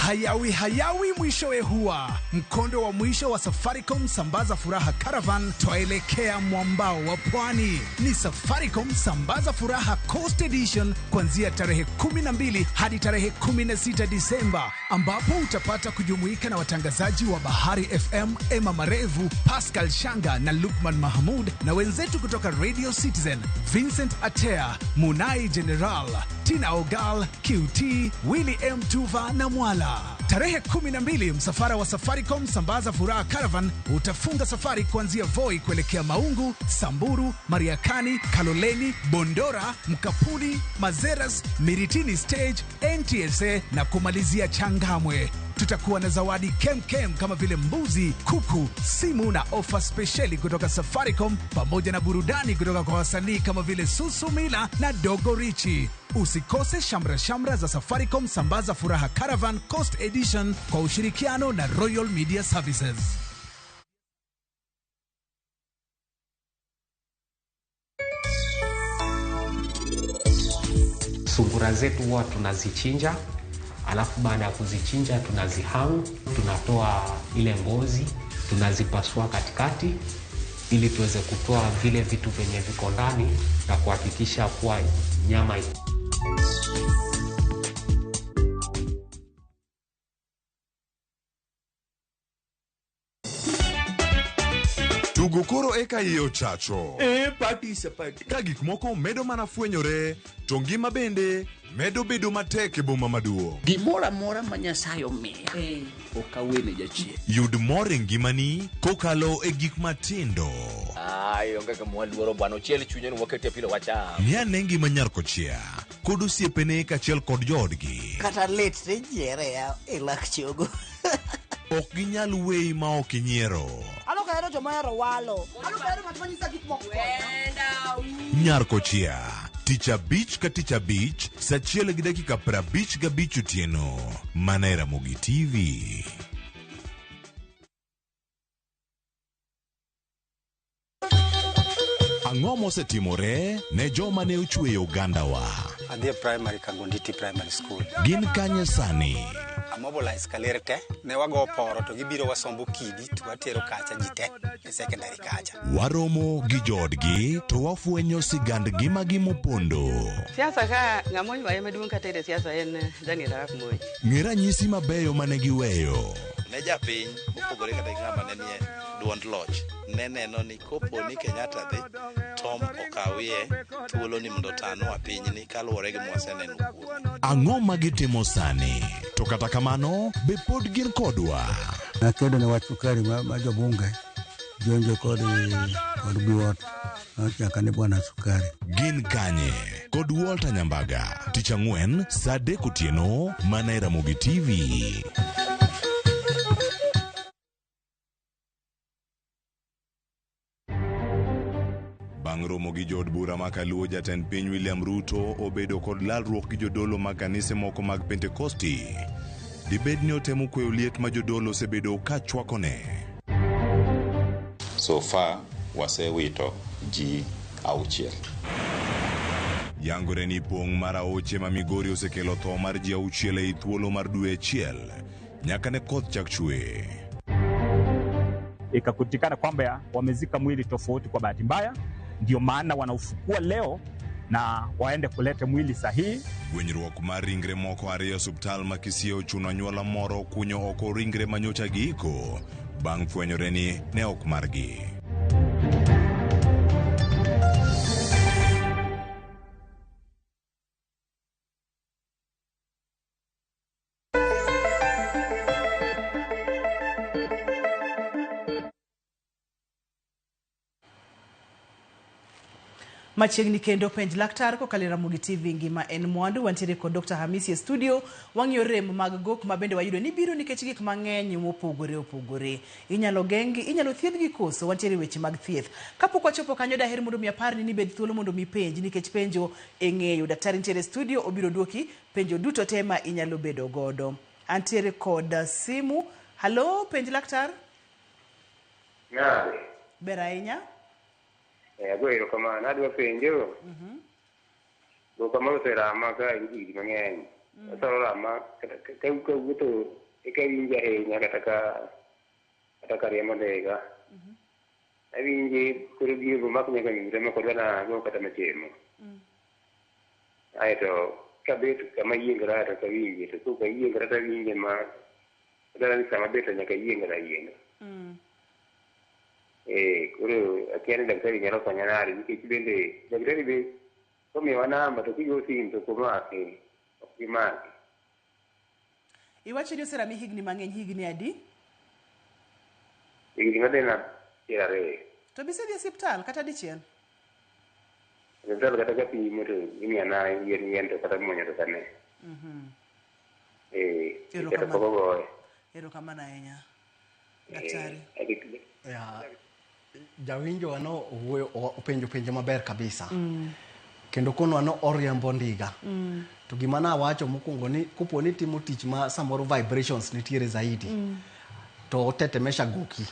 Hayawi hayawi mwishowe huwa mkondo wa mwisho wa Safaricom Sambaza Furaha Caravan twaelekea mwambao wa pwani. Ni Safaricom Sambaza Furaha Coast Edition kuanzia tarehe 12 hadi tarehe 16 Disemba, ambapo utapata kujumuika na watangazaji wa Bahari FM Emma Marevu, Pascal Shanga na Lukman Mahmud na wenzetu kutoka Radio Citizen Vincent Atea, Munai General, Tina Ogal, QT, Willy M Tuva na Mwala. Tarehe 12 msafara wa Safaricom Sambaza Furaha Caravan utafunga safari kuanzia Voi kuelekea Maungu, Samburu, Mariakani, Kaloleni, Bondora, Mkapuni, Mazeras, Miritini Stage, NTSA na kumalizia Changamwe. Tutakuwa na zawadi kemkem kama vile mbuzi, kuku, simu na ofa spesheli kutoka Safaricom pamoja na burudani kutoka kwa wasanii kama vile Susu Mila na Dogo Richi. Usikose shamra shamra za Safaricom Sambaza Furaha Caravan Coast Edition kwa ushirikiano na Royal Media Services. Sungura zetu huwa tunazichinja, alafu baada ya kuzichinja tunazihang, tunatoa ile ngozi, tunazipasua katikati ili tuweze kutoa vile vitu vyenye viko ndani na kuhakikisha kuwa nyama. Tugo koro eka iye ochacho. E participate. Ka gik moko medo mana fwenyore, to ngima bende medo bedo matek e boma maduong'. Gimoro amora ma Nyasaye omiya ok awene jachien. Yud mor e ngimani kokalo e gik matindo. Ai, onge kama waluoro bwana, ochiel chunye ni wakete pilo wacham. Ng'i ane ngima nyar kochia kod osiepene kaachiel kod joodgi. Kata lit to ijiere ya e lak chogo. Ok ginyal weyi ma ok inyiero. An ok ahero joma ohero walo. An ok ahero ng'at ma nyisa gik moko. Nyar kochia tich abich ka tich abich saa 1:55 otieno mana e Ramogi TV. Ang'o mosetimore ne joma ne ochweyo ogandawa? Adhi e primary Kangonditi Primary School. Gin kanye sani? Amobilize kaler te, ne wago poro to gibiro wasombo kidi to watero kacha ji te e secondary kacha. Waromo gi joodgi to wafwenyo sigand ngimagi mopondo. Siasa ka ng'ama oywaye maduong' kata e siasa en Daniel Arap Moi. Ng'e ranyisi mabeyo mane giweyo. Ne japiny mopogore kata gi ng'ama ne nie duond loch ne neno ni kopo ni Kenyatta dhi Tom okawie thuolo ni mondo otanwa pinyni kaluwore gi mwaseneno kuome. Ang'o ma gitimo sani? To kata kamano, be pod gin kodwa? Nakedo ne wach sukari ma jobunge jonjo kod biwot nochaka ni bwana sukari. Gin kanye? Kod Walter Nyambaga tich ang'wen saa 3 otieno mana e Ramogi TV. Bang' romo gi jood bura ma Kaluo, jatend piny William Ruto obedo kod lalruok gi jodolo mag kanise moko mag Pentekosti. Dibed ni otemo kweyo liet ma jodolo osebedo ka chwakone. So far wasewito ji 6. Yangore ni pong' mar aoche ma Migori osekelo tho mar ji 6 ei thuolo mar dwe achiel nyaka ne koth chak chwe. Ikakutikana kwamba wamezika mwili tofauti kwa bahati mbaya, ndio maana wanaufukua leo na waende kulete mwili sahihi. Gwenyruok mar ringre moko 2 e osiptal ma Kisii ochuno anyuola moro kunyo oko ringre manyocha giiko bang' fwenyore ni ne ok margi. Machiegni kendo penj laktar kokalo e Ramogi TV ngima en mwandu. Wantiere kod Dr. Hamisi e studio. Wang'iyo rem mag gok ma bende wayudo ni biro nikech gik mang'eny mopogore opogore. Inyalo geng'gi, inyalo thiedhgi koso? Wantiere weche mag thieth. Kapok wachopo kanyo, daher mondo mi aparni ni bed thuolo mondo mi penj, nikech penjo e ng'eyo. Daktari nitiere e studio, obiro duoki penjo duto te ma inyalo bedo godo. Antiere kod simu. Halo, penj laktar. Nade? Ber ahinya. Ago erokamano, adwa penjo. Gok ma oserama ka higni mang'eny. Thoro rama kata kawuotho eka awinjo ahinya kata ka riembo ndiga. Awinje koro gigo mako nyaka ng'uta ma kod anago kata machiemo. Aeto kabet kama yiengra to kawinje to koka yiengra to awinje ma dala ni sama bet to nyaka yiengra yiengra. Koro akia ni daktari nyalo konya nade nikech bende daktari be komiwa namba to kigo sim to komaki ok gimaki. Iwacho ni oserami higni mang'eny, higni adi? Higni madhi na 20. To bisedhi e osiptal kata dichiel? Osiptal kata ka pimo to imiya na yien to kata muonyo to kane. Kata pok ogoye. Erokamano ahinya. Daktari. Jawinjo wano owuoyo openjo penjo maber kabisa. Kendo konwa no oriembo ndiga. To gima nawacho mokwongo ni kopo ni timo tich ma samoro vibrations nitiere zaidi. To otetemesha goki.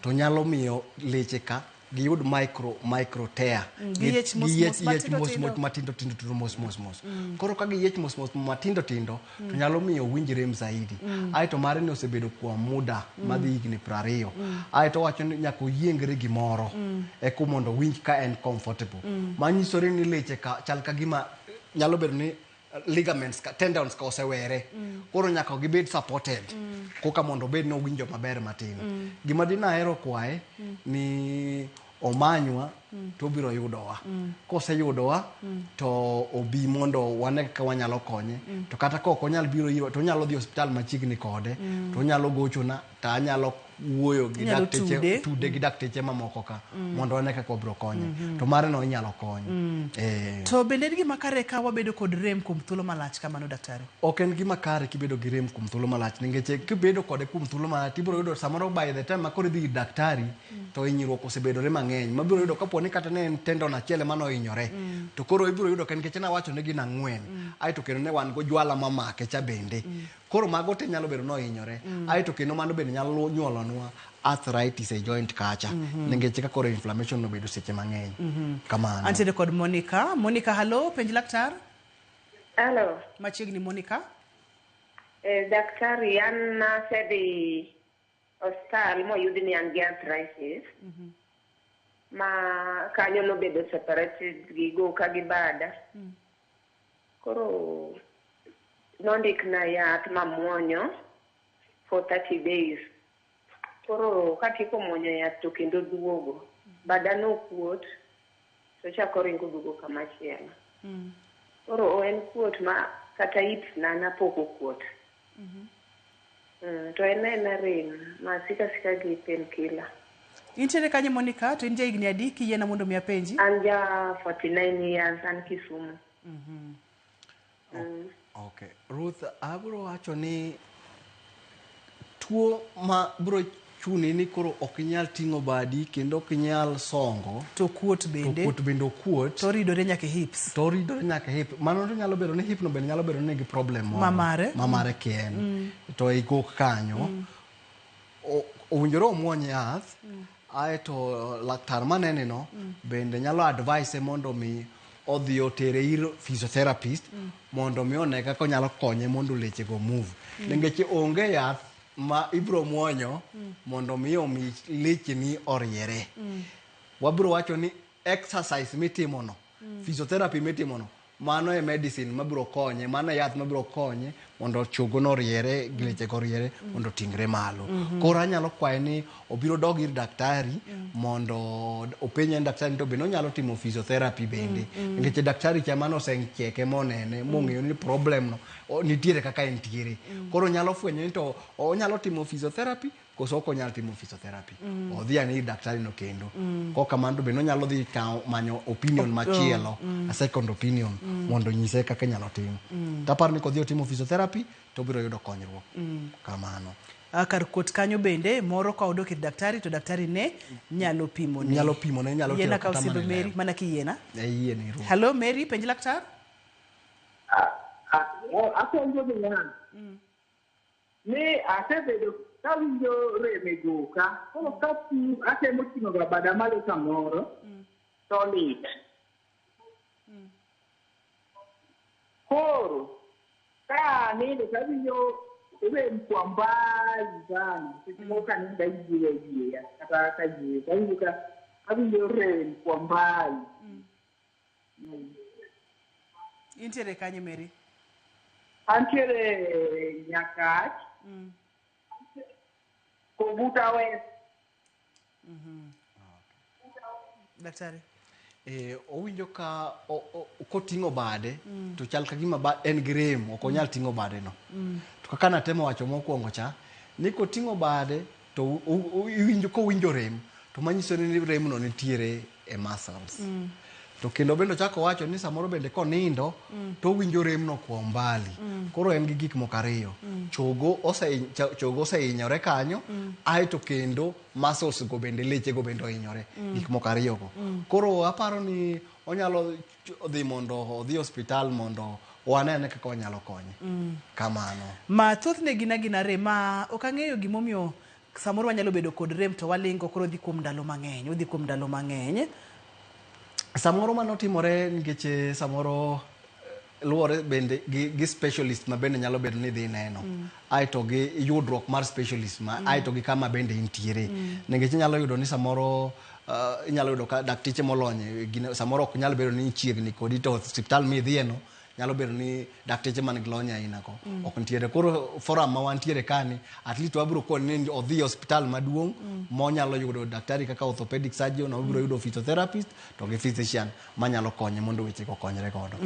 To nyalo miyo leche ka giyud micro tear. Giyiech mos mos matindo tindo mos mos mos. Koro ka giyiech mos mos matindo tindo to nyalo miyo winj rem zaidi. Aeto mare ni osebedo kuom muda madhi higni 20. Aeto wacho ni nyaka oyiengre gimoro eka mondo winj ka en comfortable. Manyisore ni leche ka chal ka gima nyalo bedo ni ligaments ka tendons ka osewere. Koro nyaka gibed supported. Koka mondo obed ni owinjo maber matin. Gima dinahero kwaye ni omanywa to obiro yudowa. Koseyudowa to obi mondo wane kaka wanyalo konye. To kata ka ok onyal biro irwa to onyalo dhi osiptal machiegni kode. To onyalo gochona to anyalo wuoyo gi dakteche tude gi dakteche mamoko ka mondo wane kaka wabiro konye. To mare no inyalo kony. To bende en gima kare ka wabedo kod rem kuom thuolo malach kamano daktari? Ok en gima kare kibedo gi rem kuom thuolo malach nikech kibedo kode kuom thuolo malach ibiro yudo samoro by the time ma koro idhi ir daktari to hinyruok osebedore mang'eny mabiro yudo kapo ni kata ne en tendon achiel ema nohinyore to koro ibiro yudo ka nikech nawacho ni gin 4 aeto kendo ne wan go jwala mamake cha bende. Koro mago te nyalo bedo nohinyore. Aeto kendo mano bende nyalo nyuolonwa arthritis e joint kacha. Nikech ka koro inflammation obedo seche mang'eny. Kamano. Antiere kod Monica. Monica, hello, penj laktar. Hello. Machiegni Monica. Daktari, an nasedhi osiptal moyud ni an gi arthritis. Ma kanyo nobedo separated gi goka gi bada. Koro nondikna yath mamuonyo for 30 days. Koro katieko muonyo yath to kendo duogo. Bada nokuot to chako ringo duogo kamachielo. Koro en kuot ma kata hips na napok okuot. To en ena rem ma sika sika gi painkiller. Intiere kanye Monica to in ja higni adi kiyiena mondo mi apenji? An ja 49 years, an Kisumu. Okay. Ruth, abiro wacho ni tuo ma biro chuni ni koro ok inyal ting'o badi kendo ok inyal songo. To kuot bende. To kuot bende okuot. To ridore nyaka e hips. To ridore nyaka e hip. Mano to nyalo bedo ni hip no bende nyalo bedo ni nigi problem moro. Mamare. Mamare kien. To e gok kanyo. Owinjore omuony yath. Aeto laktar manene no bende nyalo advise mondo mi odhi otere ir physiotherapist mondo mi one kaka onyalo konye mondo leche go move. Nikech onge yath ma ibiro muonyo mondo mi omi lecheni oriere. Wabiro wacho ni exercise mitimono, physiotherapy mitimono, mano e medicine mabiro konye, mano e yath mabiro konye mondo chogo no oriere, gi leche go oriere, mondo oting're malo. Koro anyalo kwaye ni obiro dog ir daktari mondo openje ni daktari to bende onyalo timo physiotherapy bende. Nikech daktari cha mano osecheke monene mong'eyo ni problem no nitiere kaka entiere. Koro nyalo fwenyo ni to onyalo timo physiotherapy koso ok onyal timo physiotherapy. Odhi ane ir daktari no kendo. Kok kamano to bende onyalo dhi manyo opinion machielo, a second opinion, mondo onyise kaka inyalo tim. Taparo ni kodhi otimo physiotherapy to obiro yudo konyruok. Kamano. Kar kuot kanyo bende moro ka odok ir daktari to daktari ne nyalo pimone. Nyalo pimone, nyalo Yiena tero ka kata mana osidho e Mary, lab. mana kiyiena. Yie ni ruoth. Hello Mary, penj laktar. Apenjo niya, ni asebedo kawinjo rem e goka, koro ka atemo ting'o ga bada malo samoro, to lit. Koro Ka anindo to awinjo rem kwa mbali sana. Seche moko ka anindo ayieyo ayieya kata ka ayieyo to awinjo ka awinjo rem kwa mbali. Intiere kanye Mary? Antiere Nyakach. Kobuta West. Daktari. Owinjo ka koting'o bade to chal ka gima en gi rem, ok onyal ting'o bade no. To kaka natemo wacho mokwongo cha, ni koting'o bade to iwinjo kowinjo rem, to manyiso ni rem no nitiere e muscles. To kendo bende ochako wacho ni samoro bende konindo to owinjo rem no kwa mbali. Koro en gi gik moko ariyo. Chogo osehinyore kanyo, aeto kendo muscles go bende, leche go bende ohinyore. Gik moko ariyo go. Koro aparo ni onyalo dhi mondo odhi osiptal mondo wanene kaka wanyalo konye. Kamano. Ma thothne gin agina rem ma ok ang'eyo gimomiyo samoro wanyalo bedo kod rem to walingo koro odhi kuom ndalo mang'eny, odhi kuom ndalo mang'eny. Samoro mano timore nikech samoro luwore bende gi specialist ma bende nyalo bedo ni dhi neno. Aeto gi yudruok mar specialist ma aeto gi kama bende intiere. Nikech inyalo yudo ni samoro inyalo yudo ka dakteche molony samoro ok nyal bedo ni chiegni kodi to osiptal midhiye no nyalo bedo ni dakteche man gi lony aina go ok nitiere. Koro forum ma wantiere kani at least wabiro koni ni odhi e osiptal maduong' monyalo yudo daktari kaka orthopedic surgeon, obiro yudo physiotherapist to gi physician manyalo konye mondo weche go okonyre godo.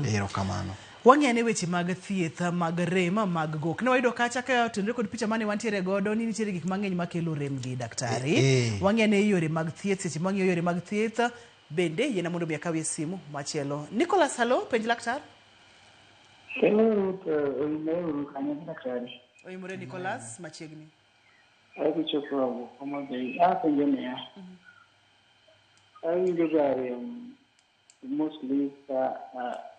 Erokamano. Wang'e ane weche mag thieth mag rem mag gok. Ne wayudo kacha ka otenore kod picha mane wantiere godo ni nitiere gik mang'eny makelo rem gi daktari. Wang'e ane yore mag thieth, seche mwang'iyo yore mag thieth bende yiena mondo mi akawie simu machielo. Nicholas, hello, penj laktar. Hello, Ruth, oimore kanyo gi daktari. Oimore Nicholas, machiegni. Adhi chopo awuok Homa Bay. Apenjo niya. Awinjo ga rem mostly ka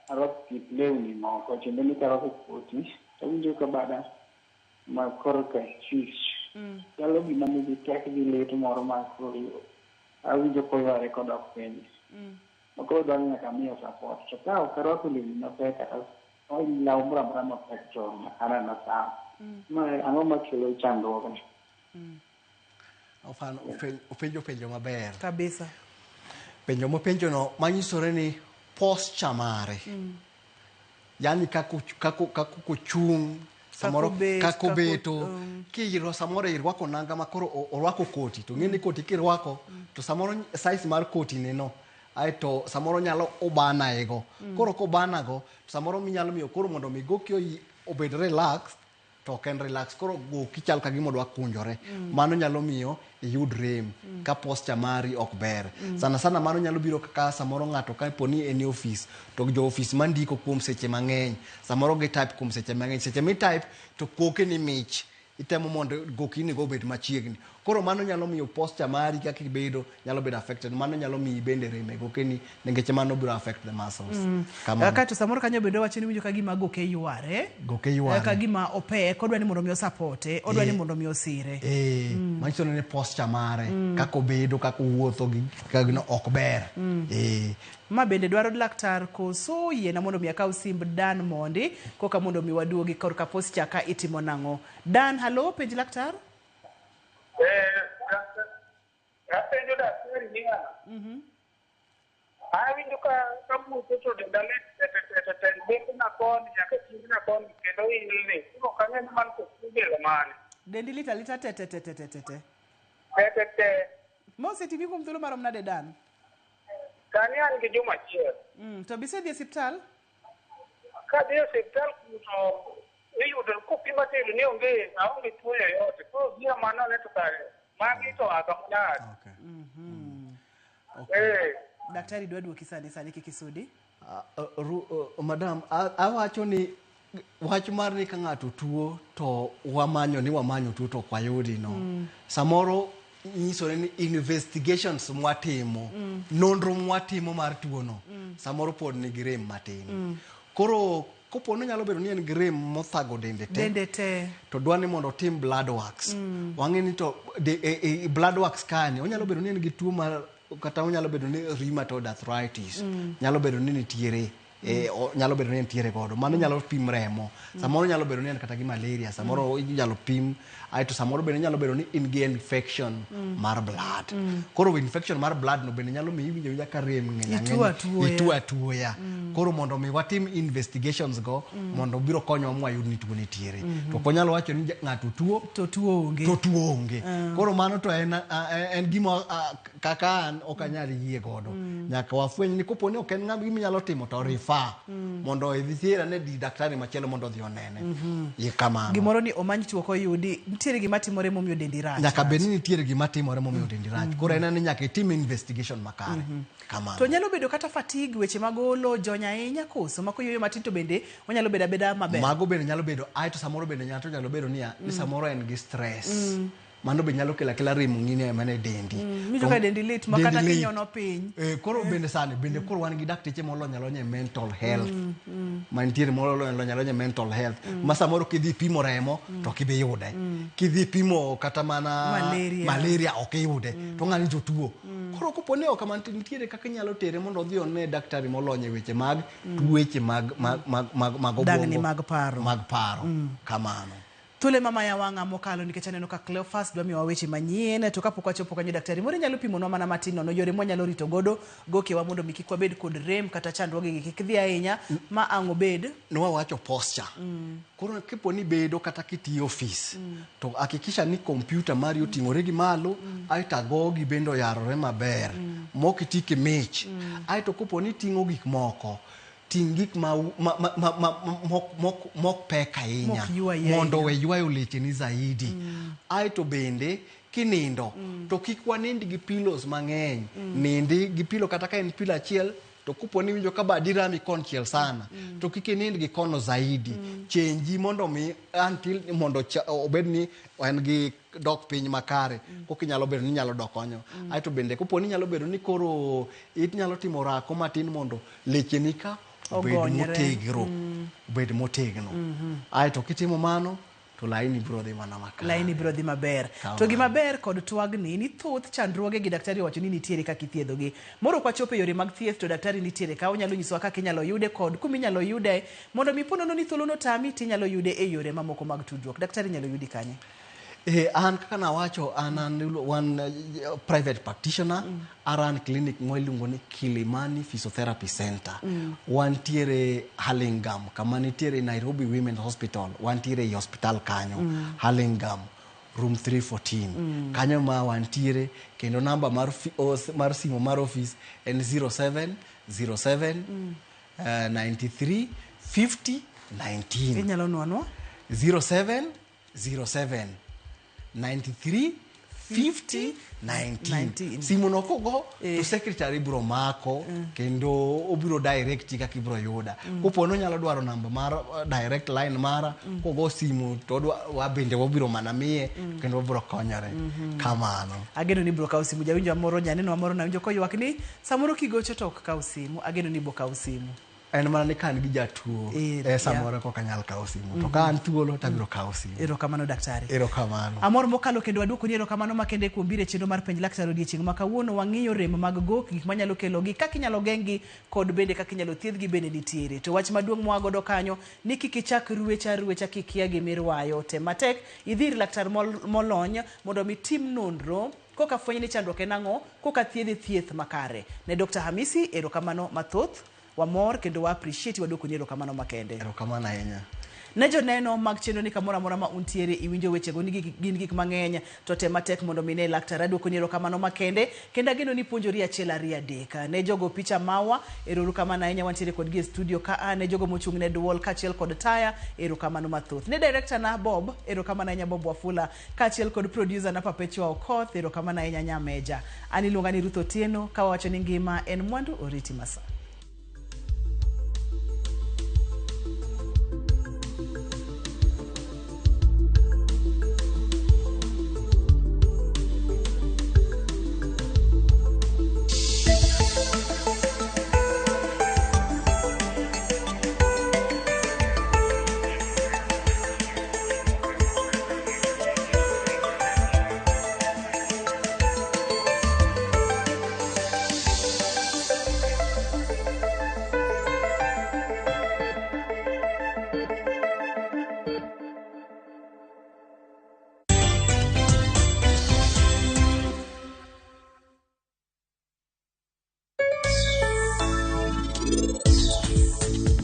arwako kit lewni moko, tiende ni karwako koti, awinjo ka bada ma korka achwich. Chalo gima nigi tek gi lit moro ma koro awinjo koyware kodok piny. Koro dwaro ni nyaka amiye support. To ka ok arwako lewni mapek kata law moro amora mapek to aneno sawa. Ma ang'o makelo chandruogni? Openjo penjo maber. Kabisa. Penjo mopenjo no manyisore ni posture mare. Yani kako kochung', samoro kako beto, kiro samoro irwako nanga ma koro orwako koti, to ng'e ni koti kirwako to samoro size mar koti ne no, aeto samoro nyalo obana ego. Koro kobana go, samoro minyalo miyo koro mondo mi goki obed relaxed, to ok en relax. Koro goki chal ka gima odwa kunjore. Mano nyalo miyo iyud rem ka posture mari ok ber. Sana sana mano nyalo biro kaka samoro ng'ato ka po ni en e ofis, to jo ofis mandiko kuom seche mang'eny, samoro gi type kuom seche mang'eny. Seche mi type to koke ni mich, itemo mondo goki ni go obed machiegni. Koro mano nyalo miyo posture mari kaka ibedo nyalo bedo affected. Mano nyalo miyi bende rem e gokeni nikech mano biro affect the muscles. Kamano. Kaeto samoro kanyo bende wacho ni winjo ka gima goke yware. Goke yware. Ka gima opek, odwa ni mondo mi osapote, odwa ni mondo mi osire. Manyiso ni posture mare, kaka obedo, kaka owuotho gi kaka gino ok ber. Ma bende dwaro laktar koso yiena mondo mi akaw simb Dan mondi koka mondo mi waduogi korka posture ka itimo nang'o. Dan, hello, penj laktar. Apenjo daktari niya. Awinjo ka kawuotho to denda lit te bembena koni nyaka chindna koni kendo ilni. Koro ok ang'e ni mano to tuo del mane. Dendi lit alita te te te te te te. Te te te. Ma osetimi kuom thuolo marom nade Dan? Sani an gi juma achiel. To be isedhi e osiptal? Kadhi e osiptal to iyudo kopima to iyudo ni onge, aonge tuo yoyote. Koro gia manone to kare magi to a kama nade. Daktari dwa duoki sani sani kik isudi. Madam, awacho ni wach mar ni ka ng'ato tuo to wamanyo ni wamanyo tuo to ok wayudi no. Samoro nyisore ni investigations mwatimo, nonro mwatimo mar tuo no, samoro pod nigi rem matin. Koro kopo ni nyalo bedo ni en gi rem mothago dende te. Dende te. To dwa ni mondo otim blood works. Wang'e ni to blood works kani onyalo bedo ni en gi tuo mar kata onyalo bedo ni rheumatoid arthritis. Nyalo bedo ni nitiere nyalo bedo ni entiere godo. Mano nyalo pim remo. Samoro nyalo bedo ni en kata gi malaria, samoro inyalo pim, aeto samoro bende nyalo bedo ni in gi infection mar blood. Koro infection mar blood no bende nyalo miyo iwinjo awinja ka rem ng'eny Ituo ang'enya. atuoya. Ituo atuoya. Koro mondo mi watim investigations go mondo biro konyowa mwayud ni tuo nitiere. To ok wanyal wacho ni ng'ato tuo to tuo onge. To tuo onge. Koro mano to en gima kaka an ok anyal yie godo. Nyaka wafweny ni kopo ni ok en ng'ama gima inyalo timo to refer mondo idhi ane di daktari machielo mondo odhi onene. Ye kamano. Gimoro ni omany tuo koyudi, nitiere gima timore momiyo dendi rach. Nyaka bed ni nitiere gima timore momiyo dendi rach. Koro en ni nyaka itim investigation makare. Kamano. To nyalo bedo kata fatigue, weche mag olo, jony ahinya koso, mako yueyo matin to bende onyalo bedo abeda maber. Mago bende nyalo bedo, aeto samoro bende ng'ato nyalo bedo niya, ni samoro en gi stress. Mano be nyalo kelo akela rem ng'ini mana e dendi. Miwinjo ka dendi lit ma Dendi kata lit. kinyono piny. Koro bende sani, bende koro wan gi dakteche molony alonya e mental health. Mantiere molony alonya e mental health. Ma samoro kidhi pimo remo, to ok ibi yude. Kidhi pimo kata mana Malaria. malaria ok iyude. To ng'ani jotuo. Koro kopo ni ok kamano, to nitiere kaka inyalo tere mondo odhi one daktari molony e weche mag tuoche mag obwongo. Dangni mag paro. Mag paro. Kamano. Thuole mama ya wang'a mokalo nikech aneno ka Cleophas dwa miyowa weche manyien, to kapok wachopo kanyo daktari moro nyalo pimonwa mana matin nono yore mwanyalo rito godo gokewa mondo mi kik wabed kod rem kata chandruoge gi kik dhi ahinya ma ang' obed. Nwawacho posture. Koro kipo ni bedo kata kitiyo office, to hakikisha ni kompyuta mari oting'ore gi malo, aeto agogi bende oyarore maber, mok iti kimich. Aeto kopo ni iting'o gik moko, ting' gik ma mok pek ahinya Mok ywayi mondo ahinya. we ywayo lecheni zaidi. Aeto bende kinindo to kik wanind gi pillows mang'eny. Nindi gi pillow kata ka en pillow achiel, to kopo ni iwinjo ka badi rami konchiel sana, to kik inind gi kono zaidi. Chenji mondo mi until mondo obed ni en gi dok piny makare, koka inyalo bedo ni inyalo dok konyo. Aeto bende kopo ni nyalo bedo ni koro inyalo timo orako matin mondo lecheni ka obed Ogonyre. motegno. Obed motegno. Aeto kitimo mano to laini biro dhi mana makare. Laini biro dhi maber. Kamano. To gima ber kod twagni ni thoth chandruoge gi daktari owacho ni nitiere kaka ithiedhogi. Moro ok wachopo e yore mag thieth to daktari nitiere ka onyalo nyisowa kaka inyalo yude kod kuma inyalo yude mondo mi ponono ni thuolo notami tinyalo yude e yore mamoko mag tudruok. Daktari inyalo yudi kanye? An kaka nawacho an wan private practitioner, aran clinic mo iluongo ni Kilimani Physiotherapy Center. Wantiere Hurlingham, kama nitiere Nairobi Women's Hospital, wantiere e hospital kanyo, Hurlingham, room 314. Kanyo ma wantiere, kendo namba mar simu mar office en 0707 93 50 19. Inyalo nwanwa? 07 07 93 50 19. Simu no kogo to secretary biro mako kendo obiro direct kaka ibiro yuda. Kopo ni onyalo dwaro namba mar direct line mara, kogo simu to wa bende wabiro mana miye kendo wabiro konyore. Kamano. Ageno ni ibiro kawo simu. Jawinjo moro, janeno moro nawinjo koywak ni samoro kigocho to ok kaw simu. Ageno ni ibiro kawo simu. En mana ni ka an gi jatuo samoro ok anyal kawo simu. To ka an thuolo to abiro kawo simu. Erokamano daktari. Erokamano. Amor mokalo kendo waduoko ni erokamano makende kuom biro e chenro mar Penj Laktar odiechieng' ma kawuono. Wang'iyo rem mag gok, gik manyalo kelogi, kaka inyalo geng'gi kod bende kaka inyalo thiedhgi bende nitiere. To wach maduong' mwa godo kanyo ni kik ichak ruecha ruecha kikia gimirwayo. Tem matek idhi ir laktar molony mondo mi tim nonro koka fweny ni chandruok en ang'o, koka thiedhe thieth makare. Ne Dr. Hamisi, erokamano mathoth. Wamor kendo wa appreciate, waduoko ni erokamano makende. Erokamano ahinya. Ne joneno mag chenro ni kamoro amora ma untiere iwinjo wechego ni gin gik mang'eny to tem matek mondo mi ne laktar. Aduoko ni erokamano makende kendo ageno ni puonjori achiel ariyo adek. Ne jogo picha mawa, erokamano ahinya, wantiere kodgi e studio ka a. Ne jogo mochung' ne duol kaachiel kod taya, erokamano mathoth. Ne director na Bob, erokamano ahinya Bob Wafula, kaachiel kod producer na Perpetua Okoth, erokamano ahinya Nyameja. An iluonga ni Ruth Otieno ka wawacho ni ngima en mwandu, oriti masa.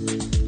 Thank you.